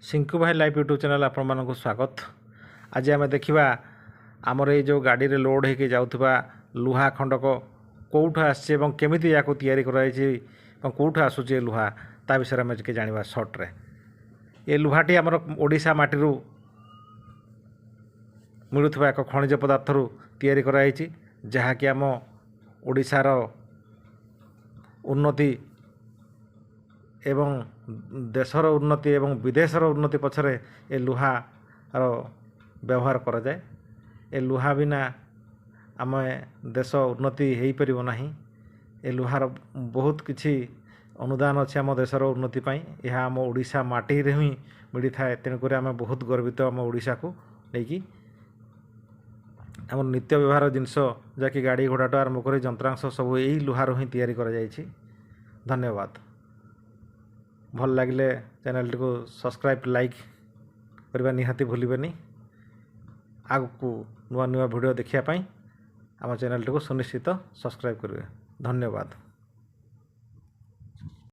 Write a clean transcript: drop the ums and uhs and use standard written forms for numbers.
ସିଙ୍କୁ ଭାଇ live YouTube channel ଆପଣମାନଙ୍କୁ ସ୍ୱାଗତ। ଆଜି ଆମେ ଦେଖିବା, ଆମର ଏଇ ଯେଉଁ ଗାଡ଼ିରେ ଲୋଡ଼୍ ହେଇକି ଯାଉଥିବା ଲୁହା ଖଣ୍ଡକ କେଉଁଠୁ ଆସିଛି ଏବଂ କେମିତି ଏହାକୁ ତିଆରି କରାଯାଇଛି ଏବଂ କେଉଁଠୁ ଆସୁଛି ଏ ଲୁହା, ତା ବିଷୟରେ ଆମେ ଟିକେ ଜାଣିବା ସର୍ଟରେ। ଏ ଲୁହାଟି ଆମର ଓଡ଼ିଶା ମାଟିରୁ ମିଳୁଥିବା ଏକ ଖଣିଜ ପଦାର୍ଥରୁ ତିଆରି କରାଯାଇଛି, ଯାହାକି ଆମ ଓଡ଼ିଶାର ଉନ୍ନତି ଏବଂ ଦେଶର ଉନ୍ନତି ଏବଂ ବିଦେଶର ଉନ୍ନତି ପଛରେ ଏ ଲୁହାର ବ୍ୟବହାର କରାଯାଏ। ଏ ଲୁହା ବିନା ଆମେ ଦେଶ ଉନ୍ନତି ହେଇପାରିବ ନାହିଁ। ଏ ଲୁହାର ବହୁତ କିଛି ଅନୁଦାନ ଅଛି ଆମ ଦେଶର ଉନ୍ନତି ପାଇଁ। ଏହା ଆମ ଓଡ଼ିଶା ମାଟିରେ ହିଁ ମିଳିଥାଏ, ତେଣୁକରି ଆମେ ବହୁତ ଗର୍ବିତ ଆମ ଓଡ଼ିଶାକୁ ନେଇକି। ଆମର ନିତ୍ୟ ବ୍ୟବହାର ଜିନିଷ, ଯାହାକି ଗାଡ଼ି ଘୋଡ଼ାଠୁ ଆରମ୍ଭ କରି ଯନ୍ତ୍ରାଂଶ, ସବୁ ଏଇ ଲୁହାରୁ ହିଁ ତିଆରି କରାଯାଇଛି। ଧନ୍ୟବାଦ। ଭଲ ଲାଗିଲେ ଚ୍ୟାନେଲଟିକୁ ସବସ୍କ୍ରାଇବ୍, ଲାଇକ୍ କରିବା ନିହାତି ଭୁଲିବେନି। ଆଗକୁ ନୂଆ ନୂଆ ଭିଡ଼ିଓ ଦେଖିବା ପାଇଁ ଆମ ଚ୍ୟାନେଲଟିକୁ ସୁନିଶ୍ଚିତ ସବସ୍କ୍ରାଇବ୍ କରିବେ। ଧନ୍ୟବାଦ।